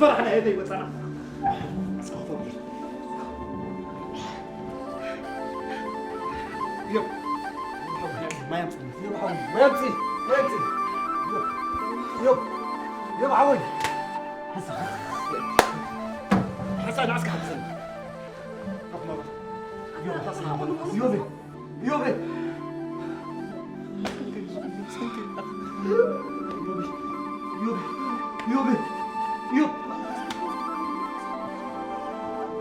ፈራሕና እየ ዘይወፃና። ኣስፋ ክፈብል። ዮብ። ማይ ኣምፅእ። ዮብ ሓወይ። ማይ ኣምፅእ። ማይ ኣምፅእ። ዮብ። ዮብ። ዮብ ሓወይ። ሓሳ። ሓሳ ንዓስካ ሓሳ። ዮብ። ዮብ። ዮብ። ዮብ። ዮብ። ዮብ። ዮብ።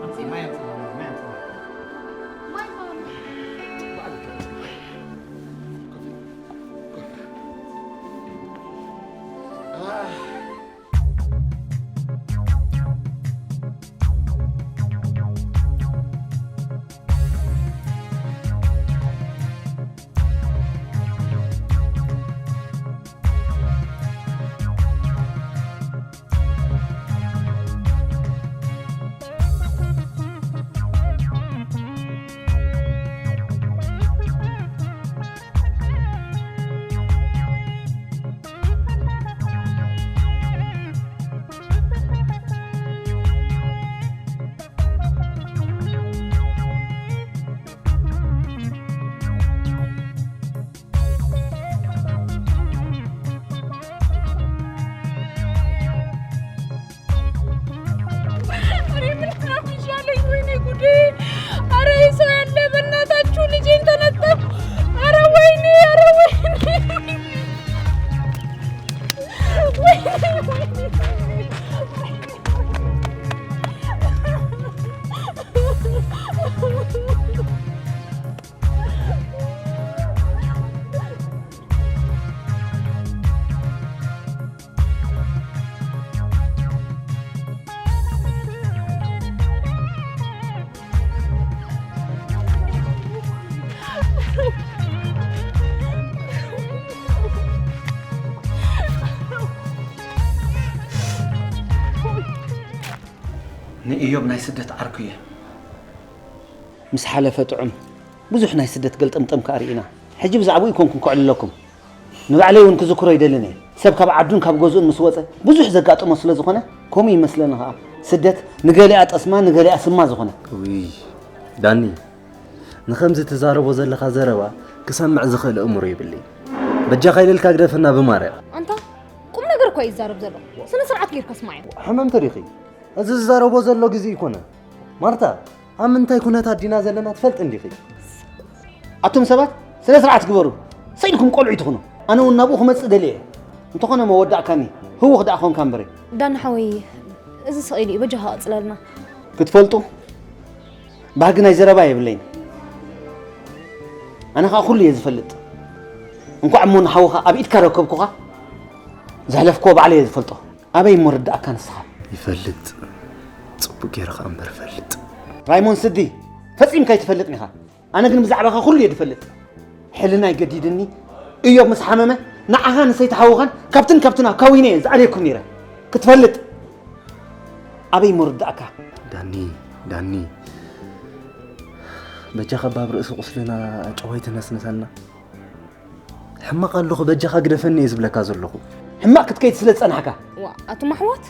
ኣምፅእ፣ ማይ ኣምፅእ፣ ማይ ኣምፅእ። ኧረ ምን ትረፍ ይሻለኝ? ወይኔ ጉዴ! ኧረ ሰው ያለ በእናታችሁ ልጄን ተነጠፍ! ኧረ ወይኔ! ኧረ ወይኔ! ወይኔ! ወይኔ! ንእዮብ ናይ ስደት ዓርኩ እየ። ምስ ሓለፈ ጥዑም፣ ብዙሕ ናይ ስደት ገልጠምጠም ከኣ ርኢና። ሕጂ ብዛዕባኡ ኣይኮንኩን ከዕልለኩም። ንባዕለይ እውን ክዝክሮ ይደልን እየ። ሰብ ካብ ዓዱን ካብ ገዝኡን ምስ ወጸ ብዙሕ ዘጋጥሞ ስለ ዝኾነ፣ ከምኡ ይመስለኒ ኸኣ። ስደት ንገሊኣ ጠስማ፣ ንገሊኣ ስማ ዝኾነ። ውይ፣ ዳኒ፣ ንኸምዚ ትዛረቦ ዘለኻ ዘረባ ክሰምዕ ዝኽእል እምሮ የብለይን። በጃኻ ኢለልካ ግደፈና ብማርያም። ኣንታ፣ ቁም ነገር እኮ እዩ ዝዛረብ ዘሎ። ስነ ስርዓት ጌርካ ስማዓዮ። ሕመም ተሪኺ። እዚ ዝዛረቦ ዘሎ ግዜ ይኮነ። ማርታ፣ ኣብ ምንታይ ኩነታት ዲና ዘለና ትፈልጢ እንዲኺ? ኣቱም ሰባት፣ ስነ ስርዓት ግበሩ። ሰኢልኩም ቆልዑ ትኹኑ። ኣነ እውን ናብኡ ክመጽእ ደልየ እየ። እንተኾነ መወዳእካኒ፣ ህውኽ ደኣ ኾንካ እምበረ። ዳና ሓወይ፣ እዚ ሰቕ ኢሉ እዩ፣ በጃኻ ቀጽለልና። ክትፈልጡ፣ ባህጊ ናይ ዘረባ የብለይን። ኣነ ኸኣ ኩሉ እየ ዝፈልጥ። እንኳዕ እሞ ንሓውኻ ኣብ ኢድካ ረከብኩኻ፣ ዘሕለፍክዎ ባዕለይ እየ ዝፈልጦ። ኣበይ እሞ ርድኣካ ንስኻ? ይፈልጥ። ጽቡቕ ገይረ ኸኣ እምበር እፈልጥ። ራይሞን ስዲ፣ ፈጺምካ ኣይትፈልጥን ኢኻ። ኣነ ግን ብዛዕባኻ ኩሉ እየ ዝፈልጥ። ሕልናይ ገዲድኒ፣ እዮብ ምስ ሓመመ፣ ንዓኻን ንሰይቲ ሓውኻን ካብትን ካብትን ኣካዊነ እየ ዝኣልየኩም ነይረ። ክትፈልጥ። ኣበይ እሞ ርድኣካ? ዳኒ፣ ዳኒ። በጃኻ ባብ ርእሲ ቁስልና ጨው ኣይትነስንሰልና። ሕማቕ ኣለኹ፣ በጃኻ ግደፈኒ እየ ዝብለካ ዘለኹ። ሕማቕ ክትከይድ ስለ ዝጸናሕካ። ዋ፣ ኣቱም ኣሕዋት፣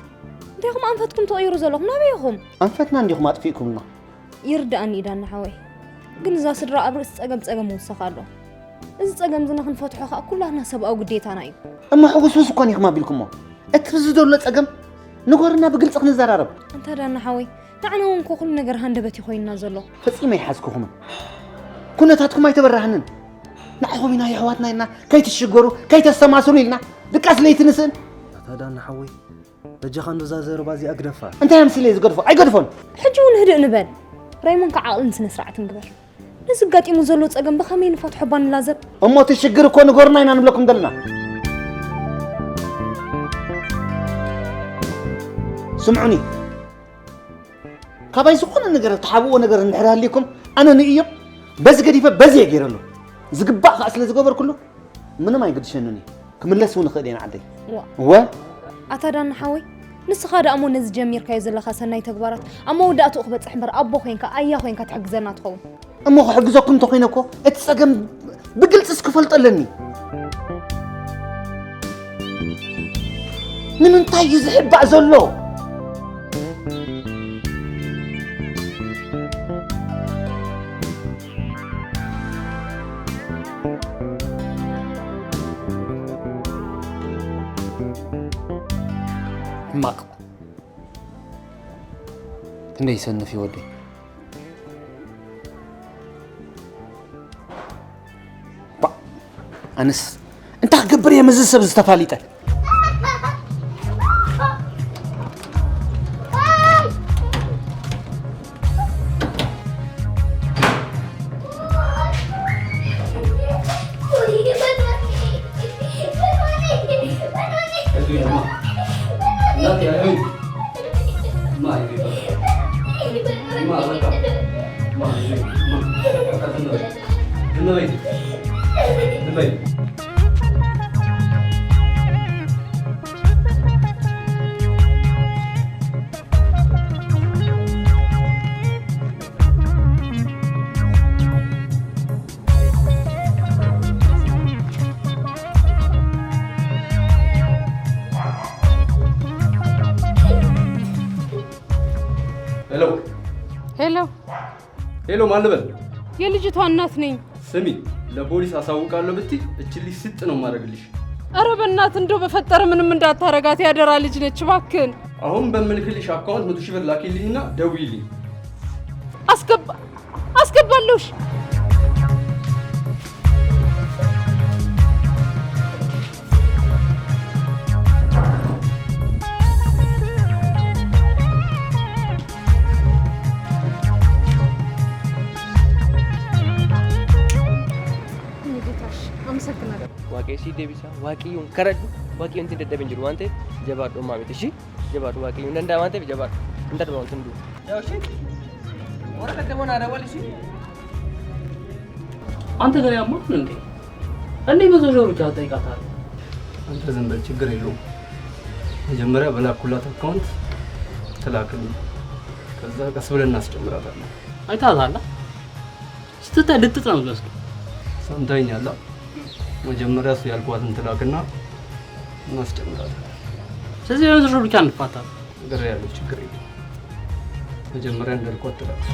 እንታይ ኢኹም ኣንፈትኩም ትቕይሩ ዘለኹም? ናበይ ኢኹም? ኣንፈትና እንዲኹም ኣጥፊእኩምልና። ይርድኣኒ እዩ ዳና ሓወይ። ግን እዛ ስድራ ኣብ ርእሲ ጸገም ጸገም ይውሰኽ ኣሎ። እዚ ጸገም እዚ ንኽንፈትሖ ከኣ ኩላትና ሰብኣዊ ግዴታና እዩ። እሞ ሕጉስጉስ እኮ ኢኹም ኣቢልኩሞ። እቲ ብዚ ዘሎ ጸገም ንገሩና ብግልጺ ክንዘራረብ። ኣንታ ዳና ሓወይ፣ ንዓና እውን እኮ ኩሉ ነገር ሃንደበት እዩ ኮይንና ዘሎ። ፈጺመ ኣይሓዝኩኹምን። ኩነታትኩም ኣይተበራህንን። ንዓኹም ኢና የሕዋትና ኢልና ከይትሽገሩ፣ ከይተስተማስሉ ኢልና ድቃስ ለይቲ ንስእን። ኣታ ዳና ሓወይ፣ በጃኻ እንዶ እዛ ዘረባ እዚኣ ግደፋ። እንታይ ኣምሲለ እየ ዝገድፎ? ኣይገድፎን። ሕጂ እውን ህድእ ንበል። ራይሞን፣ ከዓ ዓቕልን ስነ ስርዓትን ግበር። ነዚ ኣጋጢሙ ዘሎ ጸገም ብኸመይ ንፈትሖ እባ ንላዘብ? እሞ እቲ ሽግር እኮ ንገሩና ኢና ንብለኩም ዘለና። ስምዑኒ። ካባይ ዝኾነ ነገር እትሓብእዎ ነገር እንድሕር ሃልይኩም፣ ኣነ ንእዮብ በዚ ገዲፈ በዚ እየ ገይረሉ። ዝግባእ ከኣ ስለ ዝገበርኩሉ፣ ምንም ኣይግድሸንን እዩ። ክምለስ እውን እኽእል እየ ንዓደይ። ዋ። እወ። ኣታ ዳና ሓወይ፣ ንስኻ ደኣ እሞ ነዚ ጀሚርካዮ ዘለኻ ሰናይ ተግባራት ኣብ መወዳእትኡ ክበጽሕ እምበር ኣቦ ኮይንካ፣ ኣያ ኮይንካ ትሕግዘና ትኸውን። እሞ ክሕግዘኩም እንተኾይነ እኮ፣ እቲ ጸገም ብግልጺስ ክፈልጦ ኣለኒ። ንምንታይ እዩ ዝሕባእ ዘሎ? ማቕ። ክንደይ ይሰንፍ እዩ ወደይ። ባ፣ ኣነስ እንታይ ክገብር እየ ምስዚ ሰብ ዝተፋሊጠ? ሄሎ። ሄሎ። ሄሎ፣ ማን ልበል? የልጅቷ እናት ነኝ። ስሚ፣ ለፖሊስ አሳውቃለሁ ብትይ እች ልጅ ስጥ ነው ማድረግልሽ። ኧረ በእናት እንደው በፈጠረ ምንም እንዳታረጋት ያደራ ልጅ ነች እባክን። አሁን በምልክልሽ አካውንት መቶ ሺህ ብር ላኪልኝና ደውይልኝ። አስገባ አስገባለሁሽ። ጌታሽ አመሰግናለሁ። Waaqayyo si deebisa. Waaqayyoon kadhadhu. Waaqayyoon isin dadhabe hin jiru waan ta'eef jabaadhu maamiti ishii. Jabaadhu Waaqayyoon danda'a waan ta'eef jabaadhu. Hin dadhabamu hunduu. Yaa'u ishii warra dadhaboon aadaa wal ishii. አንተ ገና ያማህ እንዴ? እንዴ መቶ ሺህ ብር ብቻ ትጠይቃታለህ? አንተ ዝም በል፣ ችግር የለውም። መጀመሪያ በላኩላት አካውንት ትላክልኝ፣ ከዛ ቀስ ብለን እናስጨምራታለን። አይታታላ ስትታይ ልጥጥ ነው የምትመስለው። ሰምተኸኛል? መጀመሪያ እሱ ያልኳትን ትላክና እናስጨምራታለን። ስለዚህ በመቶ ሺህ ብር ብቻ እንፋታ። ነገር ያለው ችግር የለም። መጀመሪያ እንዳልኳት ትላክ።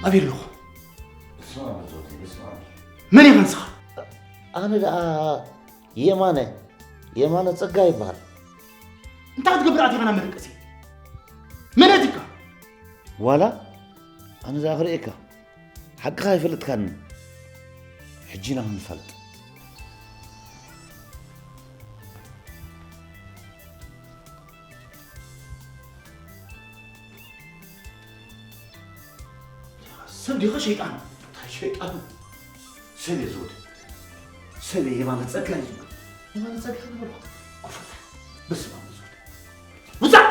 ኣበይ ኣለኹ? መን ኢኻ ንስኻ? ኣነ ደኣ የማነ፣ የማነ ጸጋ ይበሃል። እንታይ ክትገብር ኣቲኻ ናብ መደቀሲ? መን ኣቲካ? ዋላ ኣነ ደኣ ክርእየካ። ሓቅኻ ኣይፈለጥካንን። ሕጂ ኢና ክንፋለጥ። ሰብ ዲኻ ሸይጣን? እንታይ ሸይጣን? ሰብ እየ ዝወድ። ሰብ እየ የማነ ጸጋ እዩ ዝወድ። የማነ ጸጋ ዝበልኩ። ኮፈታ። በስመ ኣብ ዝወድ። ውጻእ!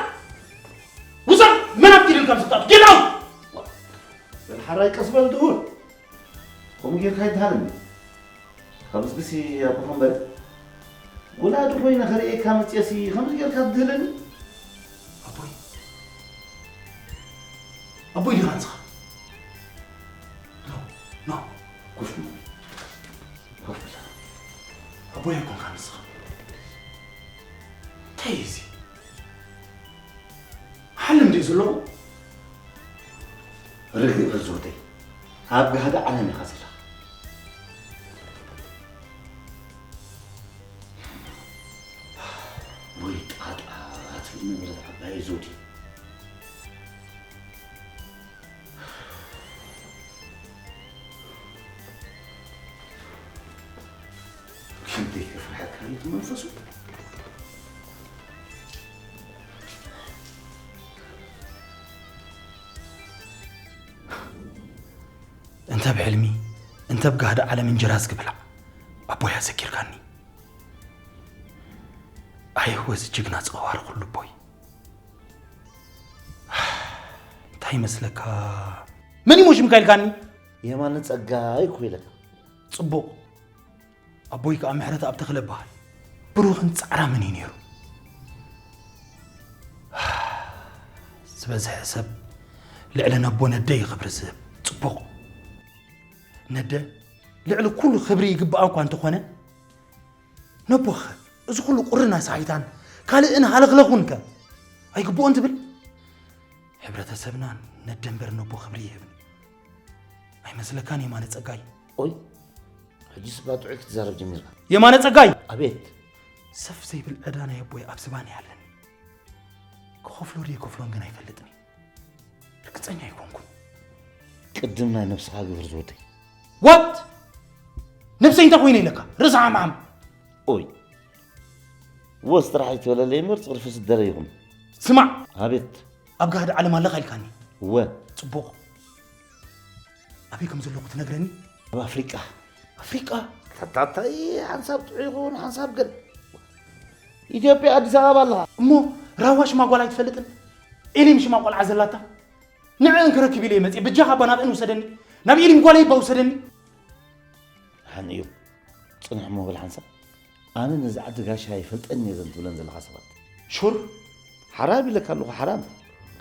ውጻእ! መን ኣብቲ ኢድን ካብ ዝጣት? Get out! በል ሓራይ ቀስ በል ድሁል። ከምኡ ጌርካ ኣይበሃልን እዩ። ከምዚ ግሲ ኣቦኻ እምበር፣ ውላዱ ኮይነ ከርእየካ መጽየሲ ከምዚ ጌርካ ትድህለኒ? ኣቦይ፣ ኣቦይ ዲኻ ንስኻ? ኖ፣ ኖ፣ ኮፍ በል፣ ኮፍ በል። ኣቦይ ኣይኮንካን ንስኻ። እንታይ እዩ እዚ? ሓልም ድዩ ዘለኹ? ርግእ በል ዞተይ፣ ኣብ ጋህዲ ዓለም ኢኻ ዘለኻ። ወይ ጣጣ ትብል ነበረት ዓባይ ዞዲ። ክንደይ ከፍርሐካ እዩ እቲ መንፈሱ። እንተ ብሕልሚ እንተ ብጋህዲ ዓለም እንጀራ ዝግብላዕ ኣቦይ ኣዘኪርካኒ። ኣየወ እዚ ጅግና ጸዋር ኩሉ ኣቦይ። እንታይ ይመስለካ? መን እዩ ሽምካ ኢልካኒ? የማነ ጸጋይ እኮ ኢለካ። ጽቡቕ። ኣቦይ ከኣ ምሕረት ኣብ ተኽለ በሃል። ብሩኽን ጻዕራምን እዩ ነይሩ። ዝበዝሐ ሰብ ልዕሊ ነቦ ነደ እዩ ክብሪ ዝህብ። ጽቡቕ። ነደ ልዕሊ ኩሉ ክብሪ ይግብኣ እኳ እንተኾነ፣ ነቦኸ እዚ ኩሉ ቁርን ኣሳሒታን ካልእን ሃለኽለኹን ከ ኣይግብኦን ትብል? ሕብረተሰብና ነደ እምበር ነቦ ክብሪ ይህብን። ኣይመስለካን የማነ ጸጋይ? ኦይ፣ ሕጂስ እባ ጥዑይ ክትዛረብ ጀሚርካ። የማነ ጸጋይ! ኣቤት። ሰፍ ዘይብል ዕዳ ናይ ኣቦይ ኣብ ዝባን ኣለኒ። ክኸፍሎ ድየ ከፍሎን ግን ኣይፈልጥን እየ። ርግጸኛ ኣይኮንኩን። ቅድም ናይ ነብስኻ ግብር ዝወደይ። ዋት? ነብሰይ እንታይ ኮይነ ኢለካ? ርእሲ ዓምዓም። ኦይ። ወስ ጥራሕ ኣይትበለለይ እምበር ጽርፊ ስደረ ይኹን። ስማዕ። ኣቤት። ኣብ ጋህዲ ዓለም ኣለኻ ኢልካኒ። እወ። ጽቡቕ። ኣበይ ከም ዘለኹ ትነግረኒ? ኣብ ኣፍሪቃ። ኣፍሪቃ? ታታታይ ሓንሳብ ጥዑይ ይኸውን፣ ሓንሳብ ገል። ኢትዮጵያ ኣዲስ ኣበባ ኣለኻ። እሞ ራዋ ሽማ ጓል ኣይትፈልጥን? ኤሊም ሽማ ቆልዓ ዘላታ? ንዕእን ክረክብ ኢለ እየ መጽየ። በጃኻ እባ ናብእን ውሰደኒ። ናብ ኤሊም ጓለይ እባ ውሰደኒ። ሓን እዩ። ጽንሕ እሞ በል ሓንሳብ። ኣነ ነዚ ዓዲ ጋሻ ይፈልጠኒ እየ ዘን ትብለን ዘለኻ ሰባት። ሹር? ሓራም ኢለካ ኣለኹ፣ ሓራም።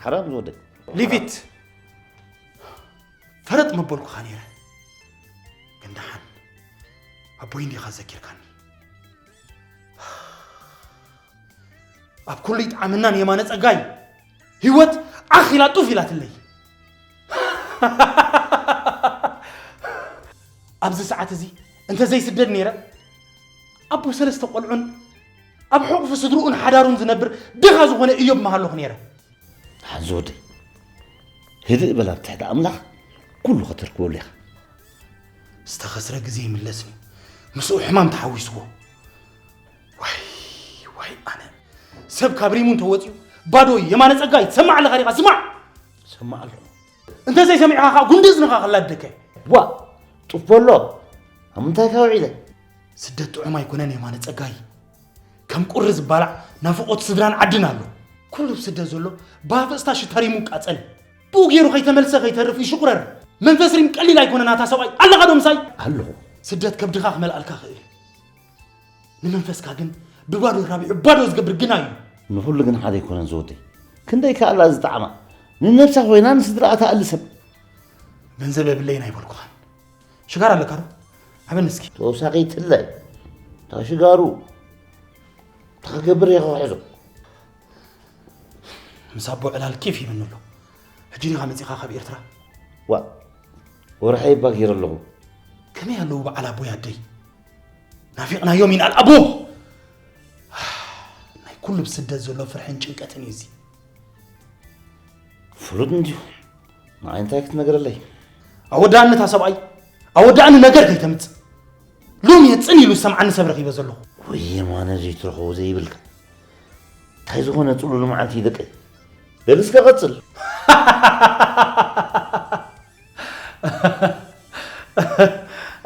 ሓራም ዝወደይ። ሊቪት። ፈረጥ መበልኩኻ ነይረ። ግን ደሓን ኣቦይ እንዲኻ ዘኪርካኒ። ኣብ ኩሉ ይጥዓመናን የማነ ጸጋይ። ህይወት ዓኽ ኢላ ጡፍ ኢላትለይ። ኣብዚ ሰዓት እዚ እንተ ዘይስደድ ነይረ፣ ኣቦ ሰለስተ ቆልዑን ኣብ ሕቑፊ ስድርኡን ሓዳሩን ዝነብር ድኻ ዝኾነ እዮብ ምሃለኹ ነይረ። ሓንዚ ወደይ፣ ህድእ በል፣ ኣብ ትሕቲ ኣምላኽ ኩሉ ከተርክበሉ ኢኻ። ዝተኸስረ ግዜ ይምለስን እዩ፣ ምስኡ ሕማም ተሓዊስዎ። ዋይ፣ ዋይ ኣነ። ሰብ ካብ ሪሙ እንተወጺኡ ባዶ እዩ። የማነ ጸጋይ፣ ትሰማዕ ኣለኻ ዲኻ? ስማዕ! ሰማዕ ኣለኹ። እንተ ዘይሰሚዕኻ ኸኣ ጉንዲ እዝንኻ ከላድደካ እየ። ዋእ! ጡፍ በሎ። ኣብ ምንታይ ከ ውዒለ? ስደት ጥዑም ኣይኮነን የማነ ጸጋይ። ከም ቁሪ ዝባላዕ ናፍቖት ስድራን ዓድን ኣሎ። ኩሉ ኣብ ስደት ዘሎ ብሃፈስታ ሽታሪሙ ይቃጸል። ብኡ ገይሩ ከይተመልሰ ከይተርፍ ይሽቑረር። መንፈስ ሪም ቀሊል ኣይኮነን ኣታ ሰብኣይ። ኣለኻ ዶ ምሳይ? ኣለኹ። ስደት ከብድኻ ክመልኣልካ ክእል። ንመንፈስካ ግን ብባዶ ራቢሑ ባዶ ዝገብር ግና እዩ። ንኹሉ ግን ሓደ ኣይኮነን ዝወደይ። ክንደይ ከኣላ ዝጠዓማ። ንነብሳ ኮይና ንስድራኣ ትኣሊ ሰብ። ገንዘብ የብለይን ኣይበልኩኻን። ሽጋር ኣለካ ዶ? ሃበኒ እስኪ። ተወሳኺ ይጥለ። እታ ሽጋሩ። እታ ክገብር እየ ክሕዞ። ምስ ኣቦ ዕላል ኬፍ ይብኒ ኣሎ። ሕጂ ዲኻ መጺኻ ካብ ኤርትራ? ዋእ፣ ወርሐይ እባ ገይረ ኣለኹ። ከመይ ኣለዉ በዓል ኣቦይ ኣደይ? ናፊቕናዮም ኢና ኣቦ። ናይ ኩሉ ብስደት ዘሎ ፍርሕን ጭንቀትን እዩ እዚ። ፍሉጥ እንድዩ። ንዓይ እንታይ ክትነግረለይ? ኣወዳእነት ኣሰብኣይ፣ ኣወዳእኒ ነገር ከይተምጽእ። ሎሚ እየ ጽን ኢሉ ዝሰምዓኒ ሰብ ረኺበ ዘለኹ። ወይ የማነ ዘይትረኽቦ ዘይብልካ። እንታይ ዝኾነ ጽሉል መዓልቲ እዩ ደቀይ። በል እስከ ቀጽል።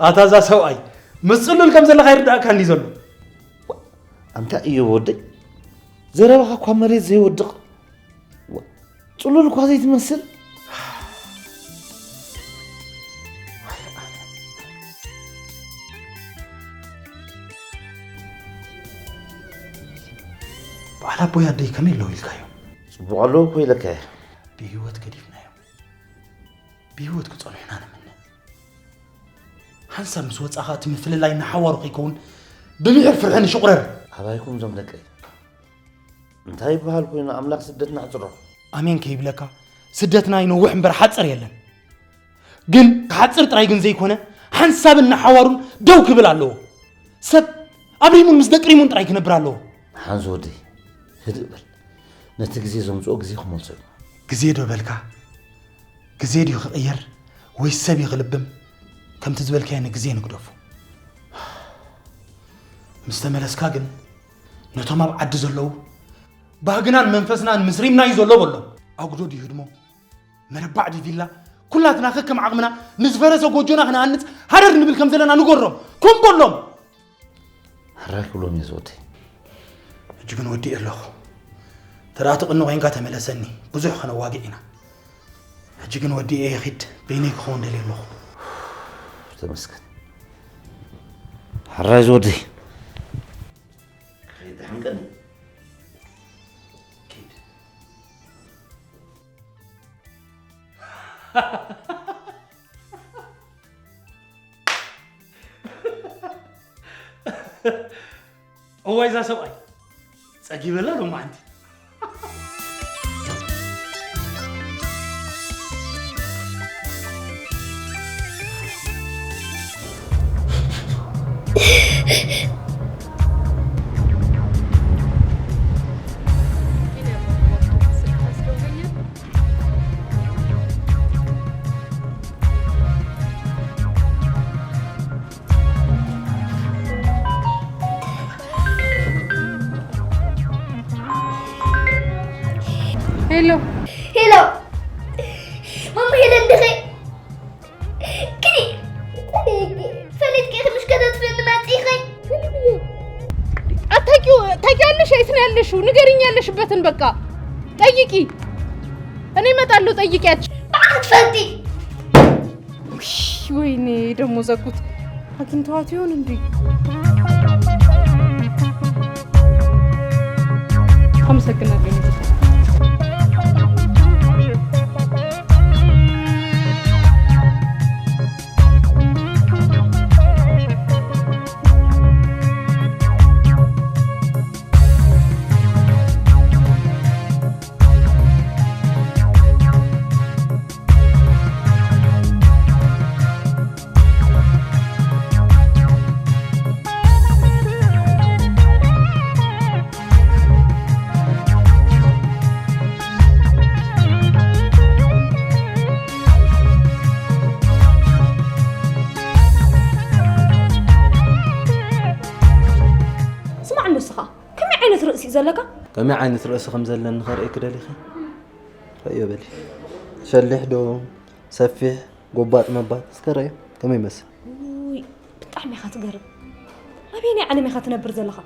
ኣታ እዛ ሰብኣይ፣ ምስ ጽሉል ከም ዘለኻ ይርድኣካ እንዲ ዘሎ። ኣንታ እዮብ ወደይ፣ ዘረባኻ እኳ መሬት ዘይወድቕ። ዋ፣ ጽሉል እኳ ዘይትመስል። በዓል ኣቦይ ኣደይ ከመይ ኣለዉ ኢልካዮም? ጽቡቕ ኣለዉ እኮ ኢለካ እየ። ብህይወት ገዲፍናዮም። ብህይወት ክጸንሑና ንምነ። ሓንሳብ ምስ ወጻኻ እቲ ምፍልላይ ንሓዋሩ ከይከውን ብምሒር ፍርሒ ንሽቑረር። ኣባይኩም እዞም ደቀይ። እንታይ ይበሃል ኮይኑ ኣምላኽ ስደትና ኣሕጽሮ። ኣሜን ከይብለካ ስደትና ይነውሕ እምበር ሓጽር የለን። ግን ክሓጽር ጥራይ ግን ዘይኮነ ሓንሳብን ንሓዋሩን ደው ክብል ኣለዎ። ሰብ ኣብ ሪሙን ምስ ደቂ ሪሙን ጥራይ ክነብር ኣለዎ። ሓንዚ ወደይ፣ ህድእ በል። ነቲ ግዜ ዘምጽኦ ግዜ ክመልሶ እዩ። ግዜ ዶ በልካ? ግዜ ድዩ ክቕየር ወይስ ሰብ እዩ ክልብም? ከምቲ ዝበልካዮ ንግዜ ንግደፎ። ምስ ተመለስካ ግን ነቶም ኣብ ዓዲ ዘለዉ ባህግናን መንፈስናን ምስ ሪምና እዩ ዘሎ በሎም። ኣጉዶ ድዩ ህድሞ? መረባዕ ድዩ ቪላ? ኩላትና ከከም ዓቕምና ንዝፈረሰ ጎጆና ክንሃንጽ ሃረር ንብል ከም ዘለና ንገሮም። ኮም በሎም። ሕራይ ክብሎም እየ ዝወደይ። ሕጂ ግን ወዲኤ ኣለኹ። ተደኣ ትቕኒ ኮይንካ ተመለሰኒ። ብዙሕ ከነዋግዕ ኢና። ሕጂ ግን ወዲኤ ይኺድ። በይነይ ክኸውን ደልየ ኣለኹ። ተመስገን። ሕራይ ዝወደይ። ከይትሕንቀኒ። ኪድ። እዋይ እዛ ሰብኣይ ጸጊበላ ሎማዓንቲ። ሄሎ። ሄሎ። ማማ ሄለን ድኺ? ክዲ። ፈሊጥኪ ኢኺ ምሽ ከተጥፍእኒ መጺኺ? ኣታውቂው፣ ታውቂያለሽ የት ነው ያለሽው? ንገሪኝ ያለሽበትን በቃ። ጠይቂ። እኔ እመጣለሁ፣ ጠይቂያቸው። ብዓል ትፈልጢ። ውይ፣ ወይኔ፣ ደሞ ዘጉት። አግኝተዋት ይሆን እንዴ? አመሰግናለሁ። ስማዕ ንስኻ፣ ከመይ ዓይነት ርእሲ እዩ ዘለካ? ከመይ ዓይነት ርእሲ ከም ዘለኒ ከርእየኪ ደሊኺ? ረእዮ በሊ። ሸሊሕ ዶ፣ ሰፊሕ፣ ጎባጥ፣ መባጥ፣ እስከ ረእዮ። ከመይ ይመስል? ውይ፣ ብጣዕሚ ኢኻ ትገርም። ኣበየናይ ዓለም ኢኻ ትነብር ዘለኻ?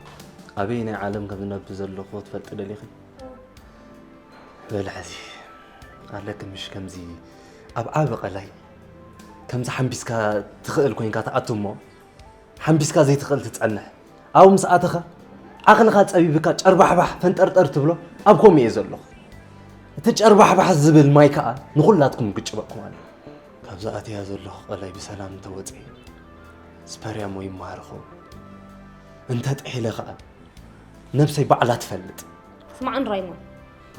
ኣበየናይ ዓለም ከም ዝነብር ዘለኹ ትፈልጢ ደሊኺ? በሊ ሕዚ ኣለኪ ምሽ ከምዚ ኣብ ዓቢ ቀላይ ከምዚ ሓምቢስካ ትኽእል ኮይንካ ትኣቱ እሞ ሓምቢስካ ዘይትኽእል ትጸንሕ። ኣብኡ ምስ ኣተኻ ዓቕልኻ ጸቢብካ ጨርባሕባሕ ፈንጠርጠር ትብሎ ኣብ ከምኡ እየ ዘለኹ። እቲ ጨርባሕባሕ ዝብል ማይ ከኣ ንኹላትኩም ክጭበጥኩም ኣለዎ። ካብዚ ኣትያ ዘለኹ ቀላይ ብሰላም እንተወጺኤ ስፐርያሞ ይመሃር ኸውን። እንተ ጥሒለ ከኣ ነብሰይ ባዕላ ትፈልጥ። ስማዕን ራይሞን፣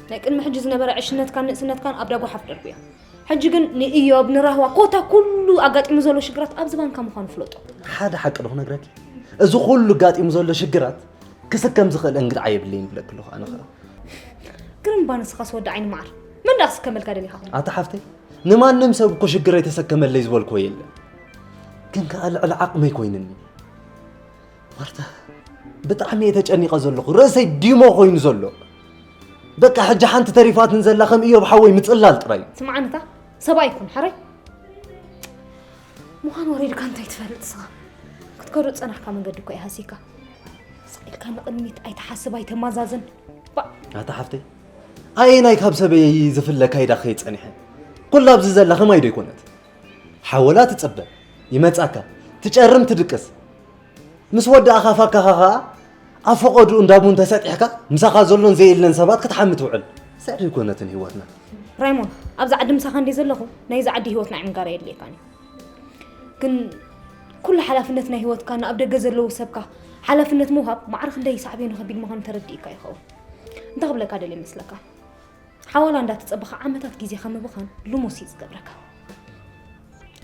ናይ ቅድሚ ሕጂ ዝነበረ ዕሽነትካን ንእስነትካን ኣብ ዳጓሓፍ ደርብዮ። ሕጂ ግን ንእዮብ፣ ንራህዋ፣ ኮታ ኩሉ ኣጋጢሙ ዘሎ ሽግራት ኣብ ዝባንካ ምዃኑ ፍለጦ። ሓደ ሓቂ ዶ ክነግረኪ? እዚ ኩሉ ኣጋጢሙ ዘሎ ሽግራት ክስከም ዝኽእል እንግድዓ የብለይን ይብለኪ ኣለኹ ኣነ ኸኣ። ግርም እባ ንስኻስ ወዲ ዓይኒ መዓር። መን ደኣ ክስከመልካ ደሊኻ? ኣታ ሓፍተይ፣ ንማንም ሰብ እኮ ሽግረይ ተሰከመለይ ዝበልክዎ የለን። ግን ከኣ ልዕሊ ዓቕመይ ኮይኑኒ። ማርታ፣ ብጣዕሚ እየ ተጨኒቐ ዘለኹ። ርእሰይ ዲሞ ኮይኑ ዘሎ። በቃ ሕጂ ሓንቲ ተሪፋትን ዘላ ከም እዮብ ሓወይ ምጽላል ጥራይ። ስምዓኒ እታ ሰብኣይ ኩን ሓራይ። ምዃን ወሪድካ እንታይ ትፈልጥ ንስኻ? ክትከዶ ዝጸናሕካ መንገዲ እኮ እዩ ሃሲካ። ስቕ ኢልካ ንቕድሚት ኣይትሓስብ ኣይተማዛዝን። ባእ። ኣታ ሓፍተይ፣ ኣየናይ ካብ ሰበይ ዝፍለ ካይዳ ከይጸኒሐ? ኩላ ኣብዚ ዘላ ከማይ ዶ ኣይኮነት? ሓወላ ትጽበ፣ ይመጻካ፣ ትጨርም ትድቅስ። ምስ ወዳእኻ ፋካኻ ኸኣ ኣብ ፈቐድኡ እንዳ ቡን ተሰጢሕካ ምሳኻ ዘሎን ዘየለን ሰባት ክትሓሚ ትውዕል። ስዕሪ ኣይኮነትን ህይወትና። ራይሞን፣ ኣብዚ ዓዲ ምሳኻ እንድየ ዘለኹ ናይዚ ዓዲ ህይወት ናይ ምንጋር ኣየድልየካን እዩ። ግን ኩሉ ሓላፍነት ናይ ህይወትካ ንኣብ ደገ ዘለዉ ሰብካ ሓላፍነት ምውሃብ ማዕረ ክንደይ ሳዕቤኑ ከቢድ ምዃኑ ተረዲእካ ይኸውን። እንታይ ክብለካ ደልየ ይመስለካ? ሓዋላ እንዳተጸበኻ ዓመታት ግዜኻ ምብኻን ልሙስ እዩ ዝገብረካ።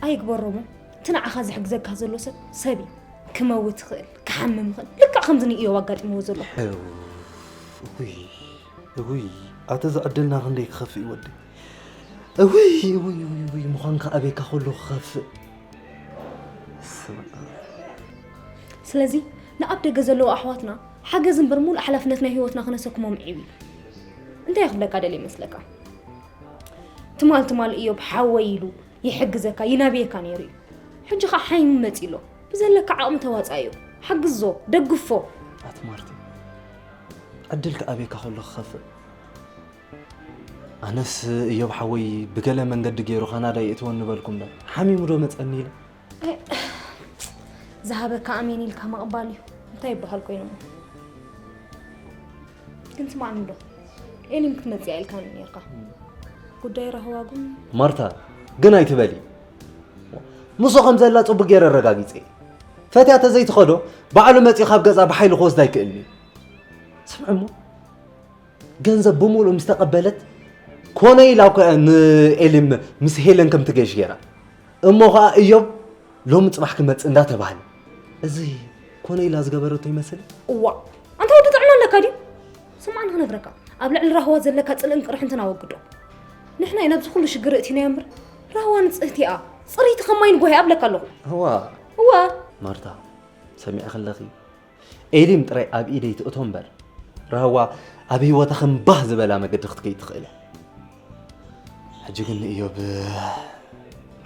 ኣይግበሮ እሞ፣ እቲ ንዓኻ ዝሕግዘካ ዘሎ ሰብ፣ ሰብ እዩ። ክመውት ይኽእል፣ ክሓምም ይኽእል። ልክዕ ከምዚ ንእዮብ ኣጋጢምዎ ዘሎ። እው፣ እውይ፣ እውይ፣ ኣተ ዝዕድልና ክንደይ ክኸፍእ እዩ ወደይ። እውይ፣ እውይ፣ እውይ፣ እውይ፣ ምዃንካ ኣበይካ ከሎ ክኸፍእ። ስማ። ስለዚ፣ ንኣብ ደገ ዘለዉ ኣሕዋትና ሓገዝ እምበር፣ ሙሉእ ሓላፍነት ናይ ህይወትና ክነሰክሞም ዒብ እዩ። እንታይ ክብለካ ደልየ ይመስለካ? ትማል ትማል እዮብ ሓወይ ኢሉ ይሕግዘካ፣ ይናብየካ ነይሩ እዩ። ሕጂ ኸዓ ሓይሙ መጺኡ ኣሎ። ብዘለካ ዓቕሚ ተዋጻዮ፣ ሓግዞ፣ ደግፎ። ኣቲ ማርቲ፣ ዕድል ክኣብየካ ከሎ ክኸፍእ። ኣነስ እዮብ ሓወይ ብገለ መንገዲ ገይሩ ካናዳ የእትወኒ በልኩ እምበር፣ ሓሚሙ ዶ መጸኒ ኢለ። ኣይ፣ ዝሃበካ ኣሜን ኢልካ ምቕባል እዩ። እንታይ ይበሃል ኮይኑ እሞ? ግን ስማዕኒ ዶ? ኤሊም ክትመጽእ ኢልካኒ ነርካ። ጉዳይ ራህዋ ግን ማርታ፣ ግን ኣይትበሊ። ምስኡ ከም ዘላ ጽቡቅ ገይረ ኣረጋጊጸ። ፈትያ ተዘይትኸዶ፣ ባዕሉ መጺኡ ካብ ገዛ ብሓይሊ ክወስዳ ኣይክእልን እዩ። ስምዕ እሞ፣ ገንዘብ ብምሉእ ምስ ተቐበለት፣ ኮነ ኢላ እኮ እያ ንኤሊም ምስ ሄለን ከም ትገይሽ ገይራ። እሞ ኸኣ እዮብ ሎሚ ጽባሕ ክመጽእ እንዳተባህለ። እዚ ኮነ ኢላ ዝገበረቶ ይመስል? እዋ፣ ኣንታ ወዲ ጥዕና ኣለካ ድዩ? ስማዕኒ ክነግረካ፣ ኣብ ልዕሊ ራህዋ ዘለካ ጽልእን ቅርሕንትን ኣወግዶ። ንሕና ኢና ኣብዚ ኩሉ ሽግር እቲናዮ እምበር፣ ራህዋ ንጽህቲ እያ፣ ጽርይቲ ከም ማይ ንጎሆ እያ እብለካ ኣለኹ። እዋ። እዋ። ማርታ፣ ሰሚዕኺ ኣለኺ? ኤሊም ጥራይ ኣብ ኢደይ ትእቶ እምበር፣ ራህዋ ኣብ ህይወታ ከም ባህ ዝበላ መገዲ ክትከይድ ትኽእል እያ። ሕጂ ግን ንእዮብ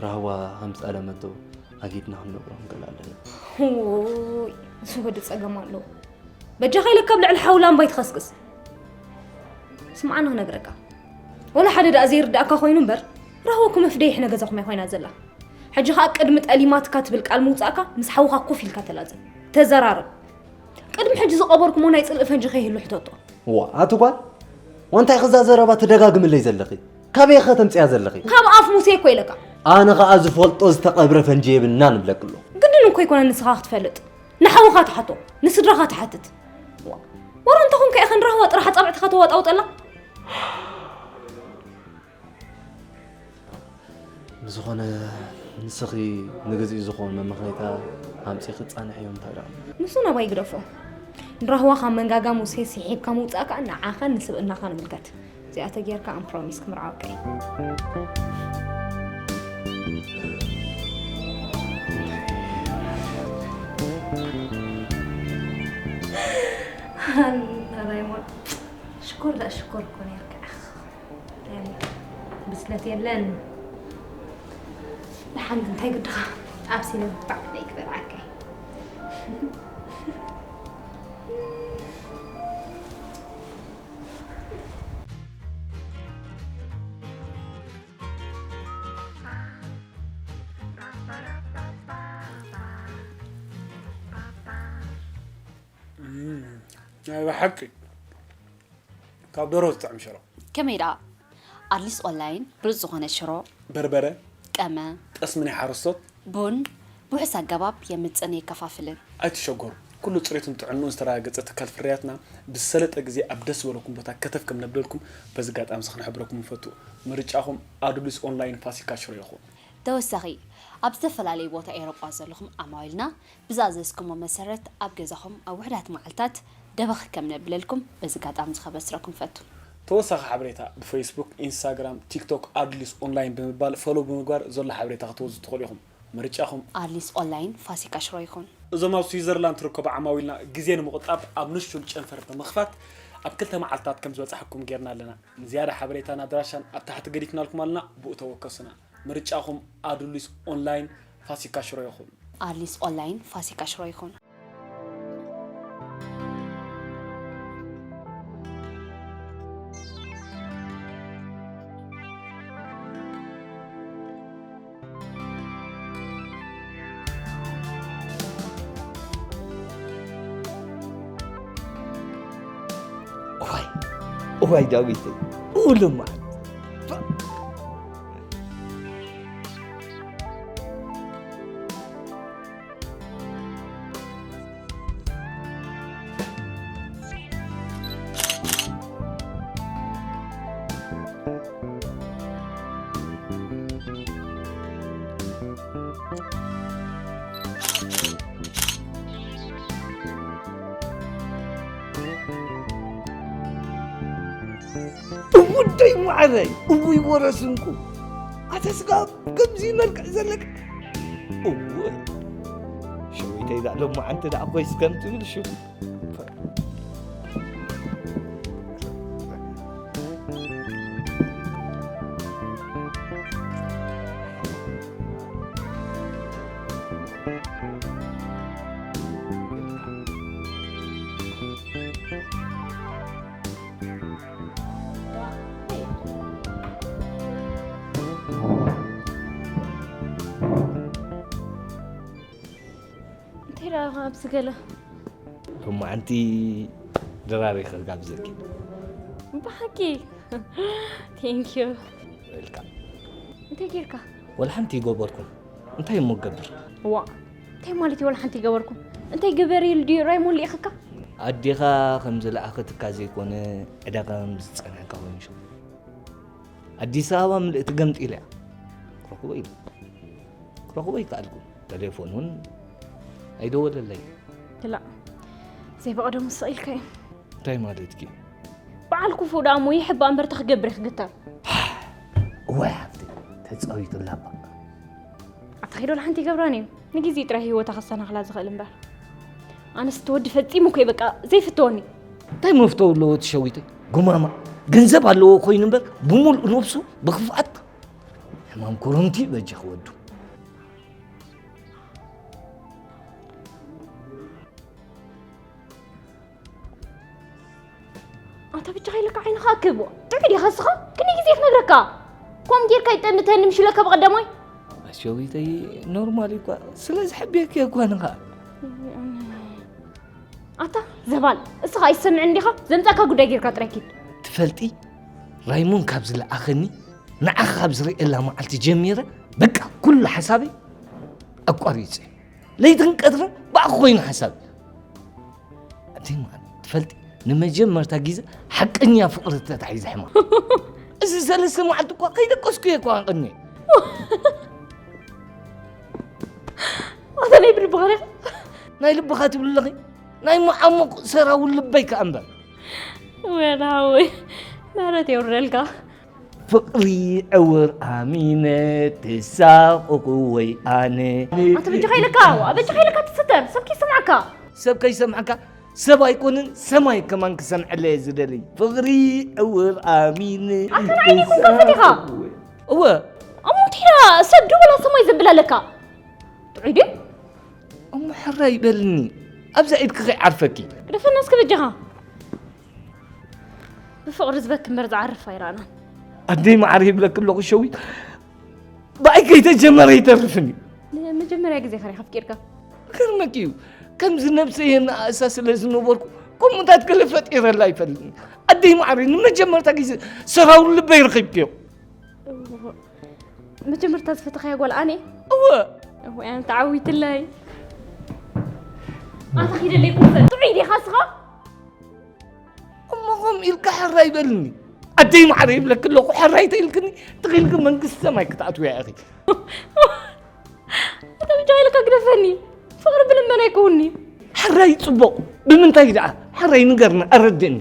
ራህዋ ከም ዝጠለመቶ ኣጊድና ክንነግሮ ክንክእል ኣለና። ውይ፣ ንሱ ወዲ ጸገም ኣለዎ። በጃኻ ኢለካ ኣብ ልዕሊ ሓዊ ላምባ ኣይትኸስክስ። ስምዓኒ ክነግረካ። ወላ ሓደ ደኣ ዘይርድኣካ ኮይኑ እምበር፣ ራህዋ እኮ መፍደይ ሕነ ገዛኹም እያ ኮይና ዘላ። ሕጂ ኸኣ ቅድሚ ጠሊማትካ ትብል ቃል ምውጻእካ ምስ ሓውኻ ኮፍ ኢልካ ተላዘብ። ተዘራረብ። ቅድሚ ሕጂ ዝቐበርኩሞ ናይ ጽልኢ ፈንጂ ከይህሉ ሕተቶ። ዋ፣ ኣቲ ጓል፣ ዋንታይ ኸዛ ዘረባ ትደጋግምለይ ዘለኺ? ካበይ ኸ ተምጽያ ዘለኺ? ካብ ኣፍ ሙሴ እኮ ኢለካ። ኣነ ኸኣ ዝፈልጦ ዝተቐብረ ፈንጂ የብልናን እብለኪ ኣለኹ። ግድን እኮ ኣይኮነን ንስኻ ክትፈልጥ። ንሓውኻ ትሓቶ፣ ንስድራኻ ትሓትት። ዋ፣ ወረ እንተኾንካ ኢኻ ንራህዋ ጥራሕ ኣጻብዕትኻ ተዋጣውጠላ? ብዝኾነ ንስኺ ንግዚኡ ዝኾን መመኽነይታ ኣምጺኺ ጻንሕዮ እንታይ ደኣ? ንሱ ናባይ ግደፎ። ንራህዋ ካብ መንጋጋ ሙሴ ስሒብካ ምውጻእ ከኣ ንዓኻን ንስብእናኻን ይምልከት። እዚኣ ተጌርካ ኣም ፕሮሚስ ክምርዓወካ እየ። ሃን፣ ራይሞን፣ ሽኮር ደኣ ሽኮር እኮ ነርካ። ብስለት የለን። ደሓን እንታይ ግድኻ? ኣብ ሲነማ ባዕለይ ክበልዓካ እየ። እም፣ ናይ ብሓቂ ካብ ደርሆ ዝጥዕም ሽሮ። ከመይ ደኣ? ኣድሊስ ኦንላይን ብሉጽ ዝኾነ ሽሮ፣ በርበረ፣ ቀመ፣ ጠስሚ ናይ ሓረስቶት፣ ቡን ብውሑስ ኣገባብ የምጽእን የከፋፍልን። ኣይትሸገሩ። ኩሉ ጽሬቱን ጥዕንኡን ዝተረጋገጸ ትካል ፍርያትና ብዝሰለጠ ግዜ ኣብ ደስ ዝበለኩም ቦታ ከተፍ ከም ነብለልኩም በዚ ኣጋጣሚ እዚ ክንሕብረኩም ንፈቱ። ምርጫኹም ኣዱሊስ ኦንላይን ፋሲካ ሽሮ ይኹን። ተወሳኺ፣ ኣብ ዝተፈላለዩ ቦታ ኤውሮጳ ዘለኹም ዓማዊልና ብዝኣዘዝኩሞ መሰረት ኣብ ገዛኹም ኣብ ውሑዳት መዓልታት ደበኽ ከም ነብለልኩም በዚ ኣጋጣሚ እዚ ከበስረኩም ፈቱ። ተወሳኺ ሓበሬታ ብፌስቡክ፣ ኢንስታግራም፣ ቲክቶክ ኣዱሊስ ኦንላይን ብምባል ፎሎው ብምግባር ዘሎ ሓበሬታ ክትወስዱ ትኽእሉ ኢኹም። ምርጫኹም። ኣድሊስ ኦንላይን ፋሲካ ሽሮ ይኹን። እዞም ኣብ ስዊዘርላንድ ትርከቡ ዓማዊልና ግዜ ንምቑጣብ ኣብ ንሹል ጨንፈር ብምኽፋት ኣብ ክልተ መዓልታት ከም ዝበጽሓኩም ጌርና ኣለና። ንዝያዳ ሓበሬታን ኣድራሻን ኣብ ታሕቲ ገዲፍናልኩም ኣለና፣ ብኡ ተወከሱና። ምርጫኹም ኣዱሊስ ኦንላይን ፋሲካ ሽሮ ይኹን። ኣድሊስ ኦንላይን ፋሲካ ሽሮ ይኹን። እዋይ፣ እዋይ ዳዊተይ፣ እውልማት። እውደይ ማዕረይ፣ እውይ ወረ ስንቁ። ኣተ ስጋ ከምዚ መልክዕ ዘለካ። እውይ። ሸዊተይ ዛ ሎማዓንቲ ደኣ ኮይስ ከም ትብል ሽም። ኣብዚ ገለ ሎማዓንቲ ድራር ክጋብዘኪ። ብሓቂ? Thank you። Welcome። እንታይ ጌርካ? ወላ ሓንቲ ይገበርኩም። እንታይ እሞ ገብር? ዋ፣ እንታይ ማለት እዩ ወላ ሓንቲ ይገበርኩም? እንታይ ግበር ኢሉ ድዩ ራይሞን ልኢኽካ? ኣዴኻ ከም ዝለኣኸትካ ዘይኮነ፣ ዕዳጋ ከም ዝጸንሐካ ኮይኑ ሸው። ኣዲስ ኣበባ ምልእቲ ገምጢላ እያ። ክረኽቦ ኢሉ። ክረኽቦ ኣይከኣልኩን። ቴሌፎን እውን ኣይደወለለይ። ክላእ፣ ዘይበቐደሙ ስቕ ኢልካ እዩ። እንታይ ማለትኪ? በዓል ክፉእ ደኣ እሞ ይሕባእ እምበር፣ እንታይ ክገብር እዩ ክግተር? እዋይ ሓፍተይ፣ ተጻዊቱላ እባ። ኣታ ኺዶ ለሓንቲ ይገብራን እዩ። ንግዜ ጥራይ ህይወታ ከሰናኽላ ዝኽእል እምበር። ኣነስ እቲ ወዲ ፈጺሙ እኮ እዩ በቃ ዘይፍተወኒ። እንታይ መፍተው ኣለዎ እቲ ሸዊተይ? ጉማማ። ገንዘብ ኣለዎ ኮይኑ እምበር፣ ብምሉእ ነብሱ ብኽፍኣት ሕማም ኮሮንቲ በጃ ክወዱ። ኣንታ ብቻ ከይለካ ዓይንኻ ኣክብዎ። ጥዑይ ዲኻ እስኻ? ክንደይ ግዜ ክነግረካ? ኮም ጌርካ ይጠምተኒ ምሽ ኢለካ ብቐዳማይ። ኣሸዊተይ ኖርማል እኳ ስለ ዝሕብየኪ እኳ ንኻ። ኣታ ዘባል፣ እስኻ ኣይሰምዕን ዲኻ? ዘምጻካ ጉዳይ ጌርካ ጥራይ ኪድ። ትፈልጢ፣ ራይሞን ካብ ዝለኣኸኒ፣ ንዓኻ ካብ ዝርእየላ መዓልቲ ጀሚረ፣ በቃ ኩሉ ሓሳበይ ኣቋሪጸ። ለይትን ቀትርን ብኣኹ ኮይኑ ሓሳብ። ኣደይ መዓር፣ ትፈልጢ፣ ንመጀመርታ ግዜ ሓቀኛ ፍቕሪ ተታሒዘ ሕማም። እዚ ሰለስተ መዓልቲ እኳ ከይደቀስኩ እየ እኳ ኣቕኒ። ኣታ ናይ ብልብኻ ዲኻ? ናይ ልብኻ ትብሊ ኣለኺ? ናይ መዓሙቕ ሰራዊ ልበይ ከኣ እምበር። ወዳ ሓወይ፣ ምሕረት የውርደልካ። ፍቕሪ ዕውር ኣሚነ ተሳቐኹ ወይ ኣነ። ኣንተ በጃኻ ኢለካ፣ ዋ፣ በጃኻ ኢለካ ትስተር፣ ሰብ ከይሰምዓካ። ሰብ ከይሰምዓካ፣ ሰብ ኣይኮንን፣ ሰማይ ከማን ክሰምዐለይ እየ ዝደሊ። ፍቕሪ ዕውር ኣሚነ ኣንተ ንዓይ ዲኹም ከፍት ኢኻ? ተሳቐኹ ወይ እወ። እሞ እንታይ ደኣ ሰብ ድዩ ወላ ሰማይ ዘብል ኣለካ? ጥዑይ ድዩ? እሞ ሕራይ በልኒ፣ ኣብዛ ኢድኪ ከይዓርፈኪ። ግደፈና እስከ በጃኻ። ብፍቕሪ ዝበኪ እምበር ዝዓርፍ ኣይረኣናን። ኣደይ መዓር ይብለኪ ኣለኹ ሸዊት። ብኣይ ከይተጀመረ ኣይተርፍን እዩ። ንመጀመርያ ግዜ ከ ዲኻ ኣፍቂርካ? ይገርመኪ እዩ፣ ከምዚ ነብሰይ የነኣእሳ ስለ ዝነበርኩ፣ ከምኡታት ገለ ፈጢረላ ኣይፈልጥን። ኣደይ መዓረይ፣ ንመጀመርታ ግዜ ሰራውር ልበይ ረኺብክዮ። እወ፣ መጀመርታ ዝፈተኻያ ጓል ኣነ? እወ። እወ፣ ኣነ ተዓዊትለይ። ኣታ ኺደለይ ኩምሰ፣ ጥዑይ ዲኻ እስኻ? እሞ ከምኡ ኢልካ ሕራይ በልኒ። ኣደይ መዓረይ ይብለኪ ኣለኹ፣ ሕራይ ተኢልክኒ፣ ተኺልኪ መንግስቲ ሰማይ ክትኣትውያ ኢኺ። ኣታ ብቻ ኢልካ ግደፈኒ። ፍቕሪ ብልመና ኣይከውን'ዩ። ሕራይ ጽቡቕ። ብምንታይ ደኣ? ሕራይ ንገርኒ፣ ኣረድእኒ።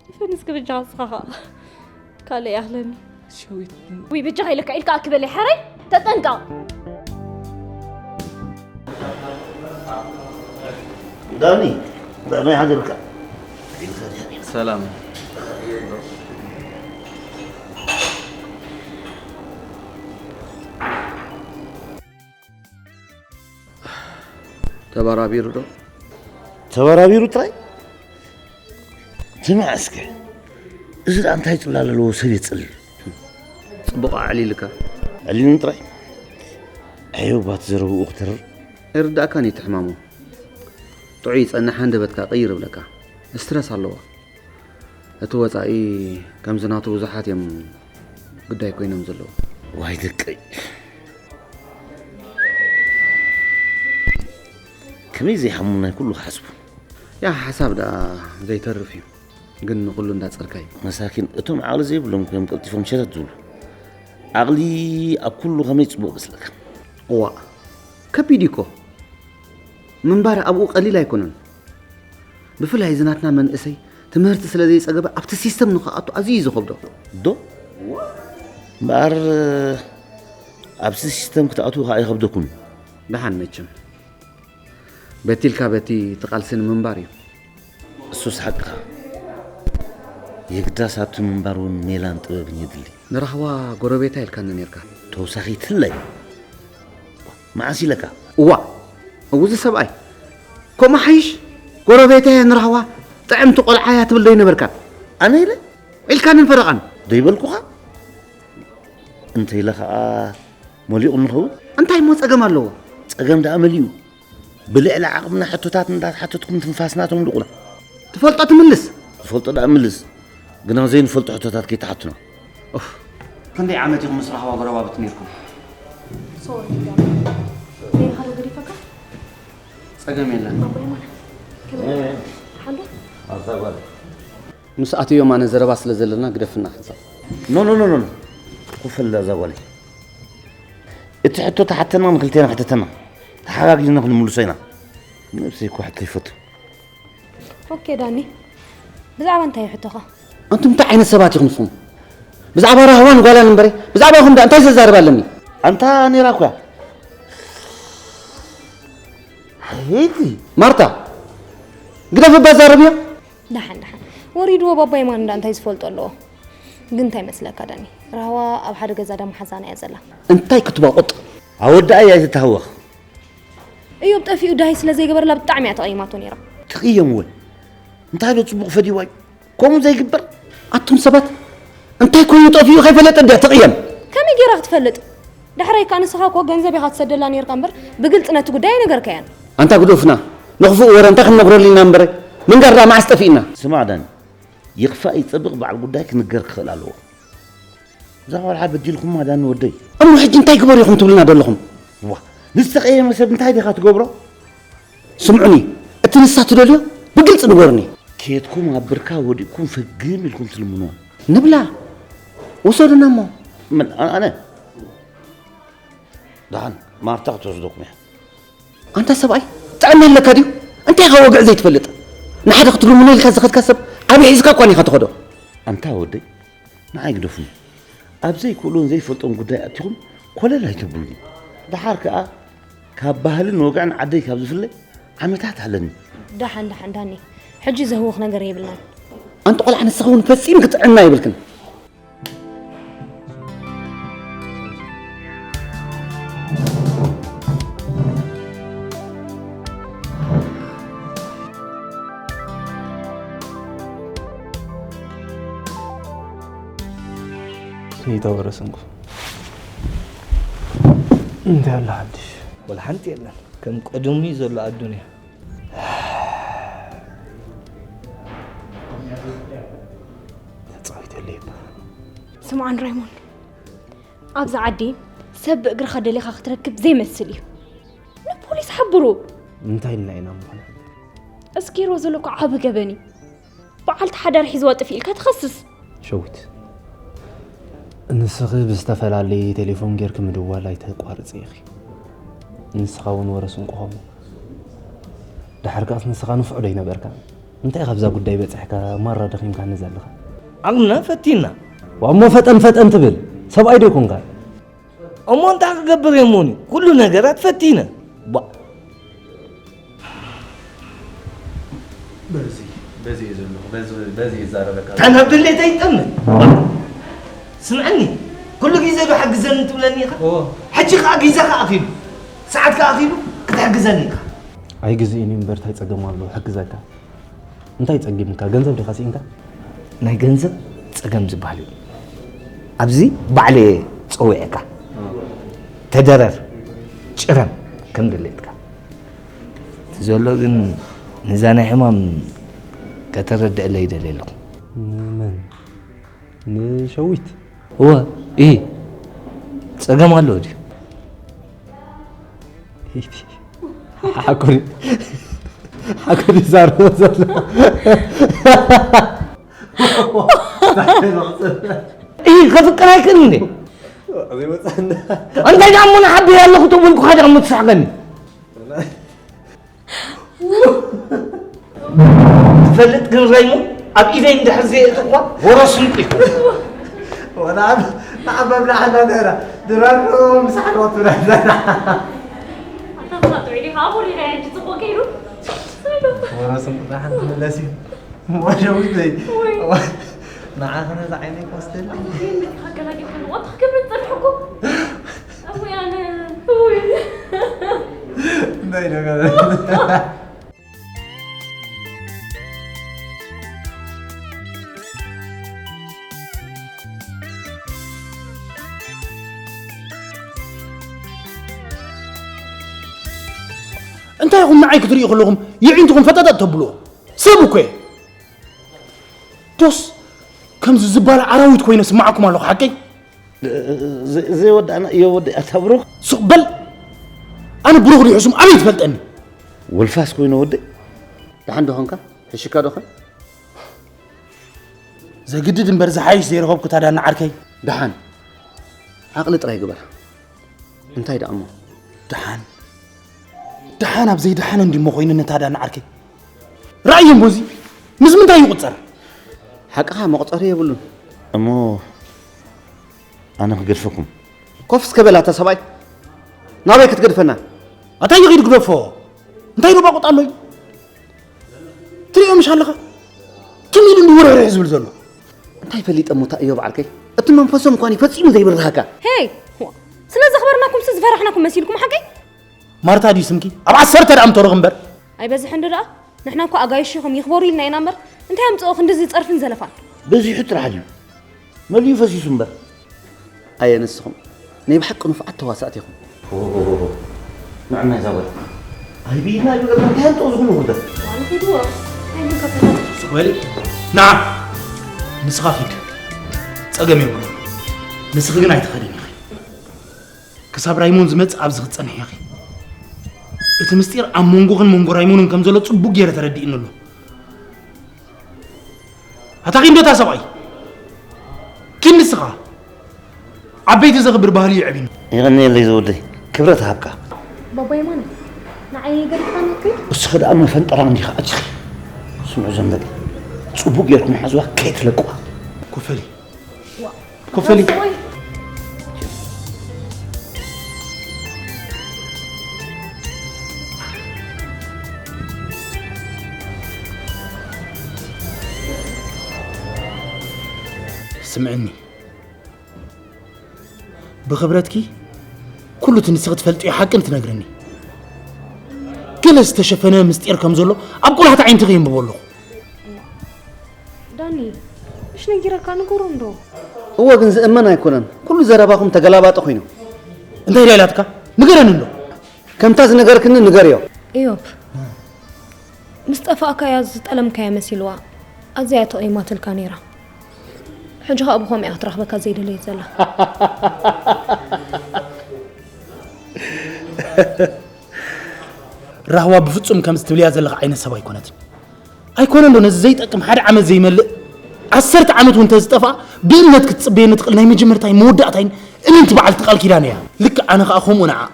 ግደፈኒ እስከ በጃኻ ንስኻ ኸኣ። ካልእ ይኣኽለኒ። ሸዊት። ውይ በጃኻ ኢለካ ኢልካ ኣክበለይ ሕራይ። ተጠንቀቕ። ዳኒ፣ ከመይ ሓዲርካ? ሰላም። ተበራቢሩ ዶ? ተበራቢሩ ጥራይ? ስማዕ እስከ፣ እዚ ደኣ እንታይ ጽላል ኣለዎ ሰብ የጽልል? ጽቡቕ ኣዕሊልካ። ኣዕሊሉኒ ጥራይ? ኣየው፣ ባቲ ዘረብኡ ክተርር። ኣይርዳእካን እዩ እቲ ሕማሙ። ጥዑይ ይጸንሕ፣ ሃንደበትካ ቅይር እብለካ። ስትረስ ኣለዎ። እቲ ወጻኢ ከምዚ ናቱ ብዙሓት እዮም ግዳይ ኮይኖም ዘለዉ። ዋይ ደቀይ። ከመይ ዘይሓሙ ናይ ኩሉ ክሓስቡ። ያ ሓሳብ ደኣ ዘይተርፍ እዩ። ግን ንኹሉ እንዳጸርካይ። መሳኪን እቶም ዓቕሊ ዘይብሎም እዮም ቀልጢፎም ሸተት ዝብሉ። ዓቕሊ ኣብ ኩሉ ከመይ ጽቡቕ መስለካ። እዋእ፣ ከቢድ እዩ እኮ። ምንባር ኣብኡ ቀሊል ኣይኮነን። ብፍላይ እዚ ናትና መንእሰይ ትምህርቲ ስለ ዘይጸገበ ኣብቲ ሲስተም ንኽኣቱ ኣዝዩ እዩ ዝኸብዶ። ዶ? እምበኣር ኣብቲ ሲስተም ክትኣትዉ ከኣ ይኸብደኩም። ደሓን መቸም። በቲ ኢልካ በቲ እቲ ቃልሲ ንምንባር እዩ። እሱስ ሓቅኻ። የግዳስ ኣብቲ ምንባር እውን ሜላን ጥበብን የድሊ። ንራህዋ ጎረቤታ ኢልካኒ ኔርካ። ተወሳኺት ህላይ። መዓስ ኢለካ? እዋ፣ እውዚ ሰብኣይ። ከምኡ ሓይሽ ጎረቤታ እያ ንራህዋ ጥዕምቲ ቆልዓ እያ ትብል ዶ ይነበርካ? ኣነ ኢለ? ኢልካንን ፈረቓን። ዶ ይበልኩኻ? እንተ ኢለ ኸኣ መሊቑ ንኸውን? እንታይ እሞ ጸገም ኣለዎ? ጸገም ደኣ መሊኡ። ብልዕሊ ዓቕምና ሕቶታት እንዳተሓተትኩም ትንፋስና ተምልቑና። ትፈልጦ ትምልስ። ትፈልጦ ደኣ ምልስ። ግና ዘይንፈልጦ ሕቶታት ከይትሓቱና። ኡፍ፣ ክንደይ ዓመት ኢኹም ምስ ረኸባ ጎረባብቲ ነይርኩም? ሶሪ፣ ዳኒ። ነይርኻ ዶ ገዲፈካ? ጸገም የለን። ኣቦይ ማን? ከመይ? ሓንዶ? ኣብዛ ጓል። ምስ ኣቶ ዮማነ ዘረባ ስለ ዘለና ግደፍና ሓንሳብ። ኖ፣ ኖ፣ ኖ፣ ኖ፣ ኖ። ኮፍ በል እዛ ጓለይ። እቲ ሕቶ ተሓተና ንክልቴና ሕተተና። ተሓጋጊዝና ክንምልሶ ኢና። ነብሰይ እኮ ሕቶ ይፈቱ። ኦኬ ዳኒ። ብዛዕባ እንታይ እዩ ሕቶኻ? ኣንቱም እንታይ ዓይነት ሰባት ኢኹም ንስኹም? ብዛዕባ ራህዋን ጓላን እምበረ፣ ብዛዕባኹም ደኣ እንታይ ዘዛርብ ኣለኒ? ኣንታ ነይራ እኮ እያ። ሓየይቲ። ማርታ፣ ግደፍ እባ ዛረብዮ። ደሓን፣ ደሓን። ወሪድዎ ባባ የማን እንዳ እንታይ ዝፈልጦ ኣለዎ። ግን እንታይ መስለካ ዳኒ? ራህዋ ኣብ ሓደ ገዛ ዳ መሓዛና እያ ዘላ። እንታይ ክትባቑጥ? ኣወዳኣ እያ ኣይትተሃወኽ። እዮብ ጠፊኡ ዳሂ ስለ ዘይገበረላ ብጣዕሚ እያ ተቐይማቶ ነይራ። ትቕየም እውን። እንታይ ዶ ጽቡቕ ፈዲዋ እዩ? ከምኡ ዘይግበር? ኣቱም ሰባት፣ እንታይ ኮይኑ ጠፊኡ ከይፈለጠ ድያ ትቕየም? ከመይ ገይራ ክትፈልጥ? ዳሕራይ ከኣ ንስኻ እኮ ገንዘብ ኢኻ ትሰደላ ነይርካ እምበር፣ ብግልጺ ነቲ ጉዳይ ኣይነገርካያን። ኣንታ ግደፉና፣ ንኽፉእ ወረ እንታይ ክንነግረሉ ኢና እምበር፣ ምንጋር ደኣ መዓስ ጠፊእና? ስማዕ ዳኒ፣ ይኽፋእ ይጸብቕ በዓል ጉዳይ ክንገር ክኽእል ኣለዎ። እዛ ቆልዓ በዲልኩማ ዳኒ ወደይ። እሞ ሕጂ እንታይ ግበሩ ኢኹም ትብሉና ዘለኹም? ዋ፣ ንዝተቐየመ ሰብ እንታይ ዲኻ ትገብሮ? ስምዑኒ፣ እቲ ንሳ ትደልዮ ብግልጺ ንገሩኒ። ኬድኩም ኣብ ብርካ ወዲቕኩም ፍግም ኢልኩም ትልምንዋ። ንብላ፣ ውሰዱና እሞ። ምን፣ ኣ-፣ ኣነ? ደሓን፣ ማርታ ክትወስደኩም እያ። ኣንታ ሰብኣይ፣ ጥዕና ኣለካ ድዩ? እንታይ ኢኻ ወግዒ ዘይትፈልጥ? ንሓደ ክትልምኖ ኢልካ ዝኸድካ ሰብ ዓቢ ሒዝካ እኳ ኢኻ ትኸዶ። ኣንታ ወደይ፣ ንዓይ ግደፉኒ። ኣብ ዘይክእሎን ዘይፈልጦን ጉዳይ ኣቲኹም ኮለል ኣይተብሉኒ። ደሓር ከኣ ካብ ባህልን ወግዕን ዓደይ ካብ ዝፍለ ዓመታት ኣለኒ። ደሓን፣ ደሓን ዳኒ፣ ሕጂ ዘህውኽ ነገር የብልናን። ኣንቲ ቆልዓ ንስኺ እውን ፈጺምኪ ጥዕና የብልክን። ይተወረስንኩ እንታይ ኣሎ ሓድሽ? ወላ ሓንቲ የለን። ከም ቀደሙ እዩ ዘሎ ኣዱንያ። ተጻዊተለይ እባ። ስምዓን ራይሞን፣ ኣብዚ ዓዲ ሰብ ብእግርኻ ደሊኻ ክትረክብ ዘይመስል እዩ። ንፖሊስ ሓብሩ። እንታይ ኢልና ኢና እሞ? እስኪሮ ዘሎ እኮ ዓቢ ገበን እዩ። በዓልቲ ሓዳር ሒዝዋ ጥፊእ ኢልካ ትኸስስ። ሸዊት፣ ንስኺ ብዝተፈላለየ ቴሌፎን ጌርኪ ምድዋል ኣይተቋርጺ ኢኺ። ንስኻ እውን ወረ ስንቁ ኾሞ። ደሓር ከኣስ ንስኻ ንፉዕ ዶ ይነበርካ? እንታይ ኢኻ ኣብዛ ጉዳይ በጺሕካ ማራ ደኺምካኒ ዘለኻ? ዓቕምና ፈቲና። ዋሞ ፈጠን ፈጠን ትብል ሰብኣይ ዶ ይኮንካ? እሞ እንታይ ክገብር እየ እሞኒ? ኩሉ ነገራት ፈቲነ። ባ- በዚ፣ በዚ እየ ዘለኹ፣ በዚ፣ በዚ እየ ዝዛረበካ። ታናብለይ ተይጠምን። ስምዐኒ፣ ኩሉ ግዜ ዶ ሓግዘኒ ትብለኒ ኢኻ? እዎ። ሕጂ ኸዓ ግዜኻ ኣኺሉ፣ ሰዓትካ ኣኺሉ ክትሕግዘኒ ኢኻ። ኣይግዝእን እዩ እምበር፣ እንታይ ጸገም ኣለዎ? ሕግዘካ። እንታይ ጸጊምካ? ገንዘብ ዲኻ ስኢንካ? ናይ ገንዘብ ጸገም ዝበሃል የብሉን። ኣብዚ ባዕለየ ጸዊዐካ። ተደረር፣ ጭረም ከም ድሌትካ። እቲ ዘሎ ግን ነዛ ናይ ሕማም ከተረድአለይ ይደሊ ኣለኹ። ንመን? ንሸዊት? እወ፣ እሂ። ጸገም ኣለዎ ድዩ? ሓኩሪ፣ ሓኩሪ ዛረቦ ዘሎ። እሂ፣ ከፍቅር ኣይክእልን እንዴ? እንታይ ደኣ እሞ ንሓብር ኣለኹ ተበልኩኻ ደኣ እሞ ትስሕቀኒ? ትፈልጥ ግን ረይሞ ኣብ ኢደይ እንድሕር ዘየእተኳ ወረ ስንቁ ይኹን። ወላ ኣብ ንዓባብ ንዓና ነራ ድራሮ ምስ ሓለወቱ ነራ። ኣታ ጥዑይ ዲኻ? ኣቦ ሪዳ ሕጂ ጽቡቕ ከይዱ? ወረ ስንቁ ደሓን ክምለስ እዩ። ወሸዊተይ። ወይ። ንዓኺ ነዛ ዓይነይ ክወስደልኪ። ኣቦ ከይመጽእ ከገላጊልካ ንቆጥኽ ክብል ጸንሕኩ። እውይ ኣነ፣ እውይ። እንታይ ነገር? እንታይ ኢኹም ንዓይ ክትርእዩ ከለኹም የዒንትኹም ፈጠጠጥ ተብልዎ? ሰብ እኮ እየ። ዶስ ከምዚ ዝባል ኣራዊት ኮይነ ስማዓኩም ኣለኹ ሓቀይ? ዘይወዳእና እዮ ወዲ ኣታ ብሩኽ። ሱቕ በል። ኣነ ብሩኽ ዲሕሱም ኣበይ ትፈልጠኒ? ወልፋስ ኮይነ ወዲ። ደሓን ዶ ኾንካ? ሕሽካ ዶ ኾን? ዘግድድ እምበር ዝሓይሽ ዘይረኸብኩ ታዳና ዓርከይ። ደሓን ዓቕሊ ጥራይ ግበር። እንታይ ደኣ እሞ? ደሓን ደሓን ኣብ ዘይደሓን እንዲሞ ኮይኑ ነታዳና ዓርከይ። ራእይ እሞ እዚ ምስ ምንታይ ይቑጸር? ሓቅኻ መቑጸሪ የብሉን። እሞ ኣነ ክገድፈኩም። ኮፍ እስከ በል ኣታ ሰብኣይ። ናበይ ክትገድፈና? ኣታ ይኺድ ግደፎ። እንታይ ዶ ባቑጣ ኣሎይ? ትሪኦ ምሽ ኣለኻ? ከም ኢሉ እንዲ ውርሕርሕ ዝብል ዘሎ። እንታይ ፈሊጠ እሞ እታ እዮብ ዓርከይ? እቲ መንፈሶም እኳ ፈጺሙ ዘይብርሃካ። ሄይ! ስለ ዘኽበርናኩም ሲ ዝፈራሕናኩም መሲልኩም ሓቀይ? ማርታ ድዩ ስምኪ? ኣብ ዓሰርተ ደኣ ምተረኹ እምበር። ኣይበዝሕን ዶ ደኣ? ንሕና እኮ ኣጋይሽ ኢኹም ይኽበሩ ኢልና ኢና እምበር እንታይ ኣምጽኦ ክንድዚ ጸርፍን ዘለፋን? በዚሑ ጥራሕ ድዩ? መሊኡ ፈሲሱ እምበር። ኣየ ንስኹም ናይ ብሓቂ ንፉዓት ተዋሳእቲ ኢኹም። ንዕና ይዛወር። ኣይብይና ይብለና እንታይ ኣምጽኦ ዝኾነ ውርደት። ዋንኺድዎ ኣይምንከፈታ ስቕ በሊ ንዓ ንስኻ ኺድ ጸገም የብሉ። ንስኺ ግን ኣይትኸድን ኢኺ። ክሳብ ራይሞን ዝመጽእ ኣብዚ ክትጸንሒ ኢኺ። እቲ ምስጢር ኣብ መንጎኽን መንጎ ራይሞንን ከም ዘሎ ጽቡቕ ገይረ ተረዲእኒ ኣሎ። ኣታ ኺንዶ እታ ሰብኣይ ኪን ንስኻ ዓበይቲ ዘኽብር ባህሊ እዩ ዕቢኑ። የቐንየለይ ዝወደይ ክብረት ሃብካ። ባባ የማነ ንዓይ ገዲፍካኒ እኮ እዩ። እስኺ ደኣ መፈንጠራ እንዲኻ ኣጅኺ። ስምዑ ዘንበል ጽቡቕ ጌርኩም ሓዝዋ ከይትለቅዋ። ኮፈሊ ኮፈሊ። ስምዕኒ ብኽብረትኪ ኩሉ እቲ ንስኺ ትፈልጥዮ ሓቂ ንትነግርኒ ገለ ዝተሸፈነ ምስጢር ከም ዘሎ ኣብ ቁላሕቲ ዓይንትኺ የንብቦ ኣለኹ። ዳኒ፣ እሽ ነጊረካ ንገሮ እንዶ። እወ ግን ዝእመን ኣይኮነን። ኩሉ ዘረባኹም ተገላባጠ ኮይኑ። እንታይ ኢላ ኢላትካ? ንገረኒ እንዶ። ከምታ ዝነገርክኒ ንገርዮ። እዮብ፣ ምስ ጠፋእካ እያ ዝጠለምካያ መሲልዋ። ኣዝያ እያ ተቐይማትልካ ነይራ። ሕጂ ኸኣ ብኸምኡ እያ ክትረኽበካ ዘይደለየት ዘላ። ራህዋ ብፍጹም ከምዚ ትብልያ ዘለኻ ዓይነት ሰብ ኣይኮነትን። ኣይኮነን ዶ ነዚ ዘይጠቅም ሓደ ዓመት ዘይመልእ ዓሰርተ ዓመት እውን ተዝጠፍኣ ብእምነት ክትጽበየኒ ትኽእል ናይ መጀመርታይን መወዳእታይን እምንቲ በዓልቲ ቃል ኪዳን እያ። ልክዕ ኣነ ኸኣ ከምኡ ንዓኣ።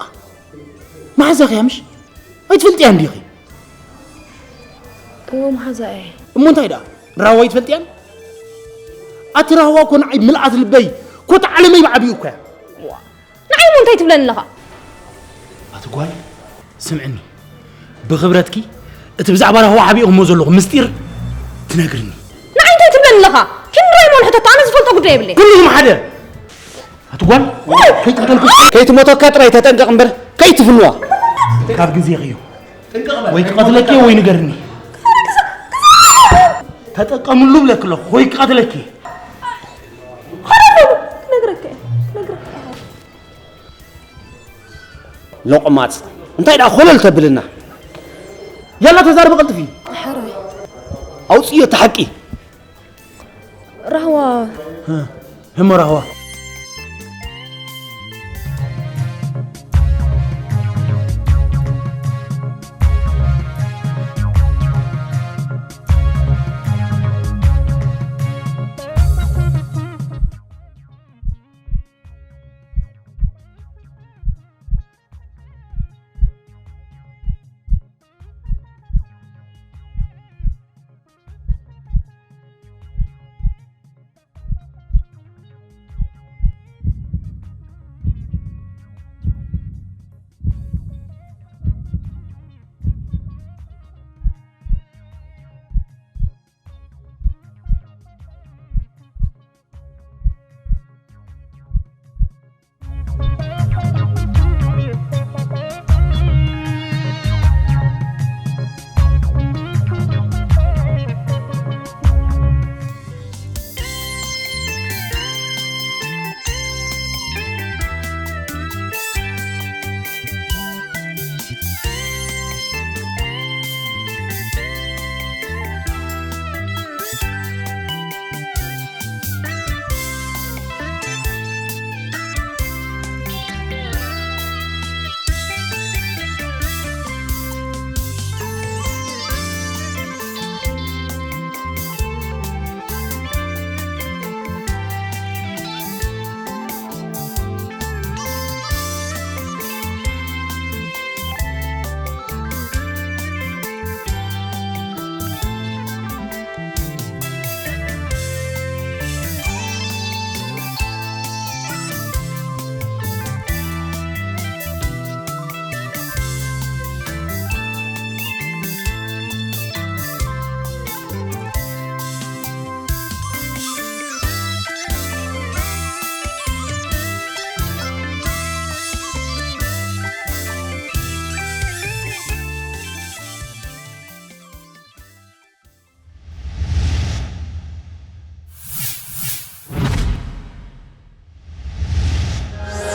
መሓዛኺ እያ ምሽ? ኣይትፈልጥያን ዲኺ? እወ መሓዛ እየ። እሞ እንታይ ደኣ ራህዋ ኣይትፈልጥያን? ኣቲ ራህዋ እኮ ንዓይ ምልኣት ልበይ ኮታ ዓለመይ ብዓቢኡ እኮ እያ። ንዓይ እሞ እንታይ ትብለኒ ኣለኻ? ኣቲ ጓል ስምዕኒ፣ ብኽብረትኪ እቲ ብዛዕባ ራህዋ ሓቢእኹሞ ዘለኹም ምስጢር ትነግርኒ። ንዓይ እንታይ ትብለኒ ኣለኻ? ኪንድራይ ሞል ሕተታ ኣነ ዝፈልጦ ጉዳይ የብለይ። ኩልኹም ሓደ ኣቲ ጓል ከይቅተልኩ ከይትሞተካ ጥራይ ተጠንቀቕ እምበር ከይትፍንዋ። ካብ ግዜኺ እዩ ወይ ክቐትለኪ ወይ ንገርኒ። ተጠቀምሉ ብለኪ ኣለኹ ወይ ክቐትለኪ። ክነግረካ እየ ክነግረካ እየ። ሎቕማጽ እንታይ ደኣ ኮለል ተብልና። ያላ ተዛረቢ ቀልጥፊ። ሕራይ ኣውጽዮ እቲ ሓቂ። ራህዋ ህሞ ራህዋ